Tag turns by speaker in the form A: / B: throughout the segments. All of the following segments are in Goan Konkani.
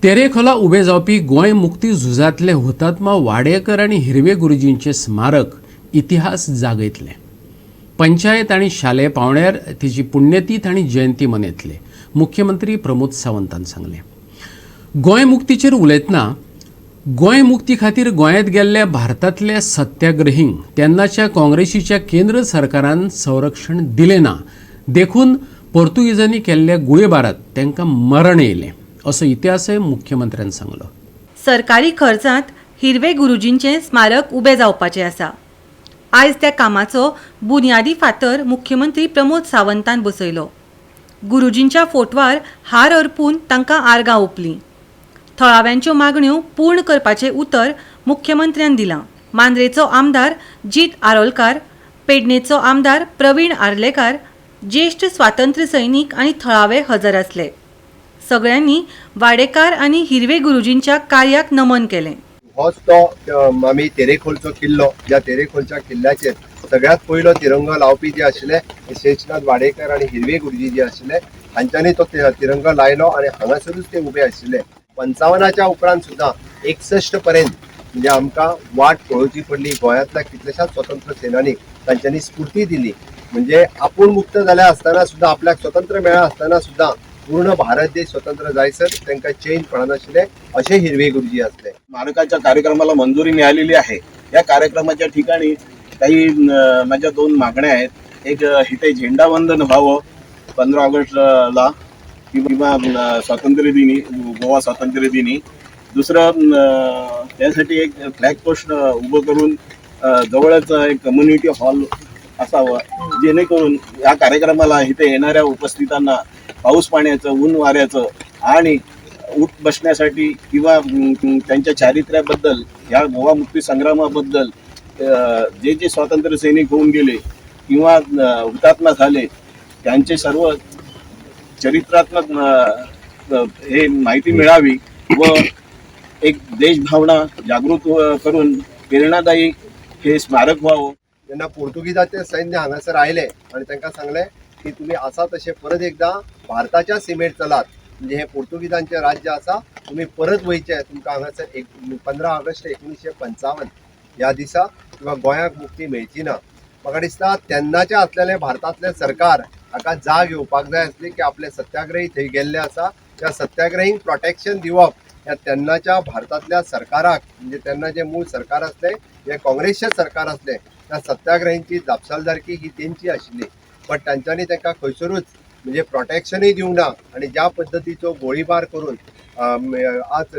A: तेरेखोला उबे जावपी गोंय मुक्ती झुजांतले हुतात्मा वाडेकर आनी हिरवे गुरुजींचे स्मारक इतिहास जागयतले. पंचायत आनी शालेय पावंड्यार तिची पुण्यतीथ आनी जयंती मनयतले, मुख्यमंत्री प्रमोद सावंतान सांगलें. गोंय मुक्तीचेर उलयतना गोंय मुक्ती खातीर गोंयांत गेल्ल्या भारतांतल्या सत्याग्रहींक तेन्नाच्या काँग्रेसीच्या केंद्र सरकारान संरक्षण दिलें ना, देखून पोर्तुगीजांनी केल्ल्या गुळेबारात तांकां मरण येयलें, असो इतिहासय मुख्यमंत्र्यान सांगलो.
B: सरकारी खर्चांत हिरवे गुरुजींचें स्मारक उबें जावपाचें आसा. आयज त्या कामाचो बुन्यादी फातर मुख्यमंत्री प्रमोद सावंतान बसयलो. गुरुजींच्या फोटवार हार अर्पून तांकां आर्गां ओंपलीं. थळाव्यांच्यो मागण्यो पूर्ण करपाचें उतर मुख्यमंत्र्यान दिलां. मांद्रेचो आमदार जीत आरोलकार, पेडणेचो आमदार प्रवीण आर्लेकार, ज्येश्ठ स्वातंत्र्य सैनीक आनी थळावे हजर आसले. सगळ्यांनी वाडेकार आनी हिरवे गुरुजींच्या कार्याक नमन केलें.
C: होच तो आमी तेरेखोलचो किल्लो, ज्या तेरेखोलच्या किल्ल्याचेर सगळ्यात पयलो तिरंगो लावपी जे आशिल्ले शेषनाथ वाडेकर आनी हिरवे गुरुजी जे आशिल्ले, हांच्यांनी तो तिरंगो लायलो आनी हांगासरूच ते उबे आशिल्ले. 55च्या उपरांत सुद्दां 61 पर्यंत म्हणजे आमकां वाट पळोवची पडली. गोंयांतल्या कितल्याशाच स्वतंत्र सेनानीक तांच्यांनी स्फूर्ती दिली. म्हणजे आपूण मुक्त जाल्या आसतना सुद्दां, आपल्याक स्वतंत्र मेळ्ळा आसतना सुद्दां पूर्ण भारत देश स्वतंत्र जायसर तांकां चेन पडनाशिल्ले, अशे हिरवे गुरुजी आसले.
D: स्मारकाच्या कार्यक्रमाला मंजुरी मिळालेली आहे. या कार्यक्रमाच्या ठिकाणी काही माझ्या दोन मागण्या आहेत. एक, इथे झेंडावंदन व्हावं 15 ऑगस्टला किंवा स्वातंत्र्य दिनी, गोवा स्वातंत्र्य दिनी. दुसरं, त्यासाठी एक फ्लॅग पोस्ट उभं करून जवळच एक कम्युनिटी हॉल असावं, जेणेकरून या कार्यक्रमाला इथे येणाऱ्या उपस्थितांना पाऊस पाण्याचं, ऊन वाऱ्याचं आणि उठ बसण्यासाठी किंवा त्यांच्या चारित्र्याबद्दल, या गोवा मुक्ती संग्रामाबद्दल जे जे स्वातंत्र्य सैनिक होऊन गेले किंवा हुतात्मा झाले, त्यांचे सर्व चरित्रात्मक हे माहिती मिळावी व एक देशभावना जागृत करून प्रेरणादायी हे स्मारक व्हावं.
C: जेन्ना पोर्तुगीजाचे सैन्य हांगासर आयले आनी तांकां सांगलें की तुमी आसा तशें परत एकदां भारताच्या सिमेर चलात, म्हणजे हें पोर्तुगीजांचें राज्य आसा, तुमी परत वयचें, तुमकां हांगासर एक 15 ऑगस्ट 1955 ह्या दिसा किंवा गोंयाक मुक्ती मेळची ना. म्हाका दिसता तेन्नाचें आसलेलें भारतांतलें सरकार हाका जाग येवपाक जाय आसली की आपले सत्याग्रही थंय गेल्ले आसा, त्या सत्याग्रहींक प्रोटेक्शन दिवप ह्या तेन्नाच्या भारतांतल्या सरकाराक, म्हणजे तेन्ना जें मूळ सरकार आसलें, जें काँग्रेसचें सरकार आसलें, त्या सत्याग्रहींची जापसालदारकी ही तेंची आशिल्ली. बट तांच्यांनी तांकां खंयसरूच म्हणजे प्रोटेक्शनूय दिवंक ना आनी ज्या पद्दतीचो गोळीबार करून आज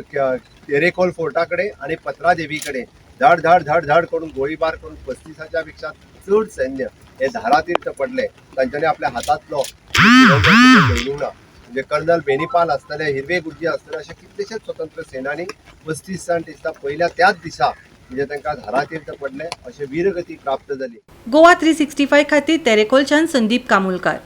C: तेरेखोल फोर्टा कडेन आनी पत्रादेवी कडेन धड धड धड धड करून गोळीबार करून 35च्या पेक्षा चड सैन्य हे धारातीर्थ पडले. तांच्यांनी आपल्या हातांतलो दवरूंक ना. म्हणजे कर्नल बेनीपाल आसतले, हिरवे गुरुजी आसतले, अशे कितलेशेच स्वतंत्र सेनानी 35 जाण दिसता पयल्या त्याच दिसा म्हणजे तांकां धारातीर्थ पडले, अशे वीरगती प्राप्त जाली.
B: गोवा 365 खातीर तेरेखोलच्यान संदीप कामुलकार.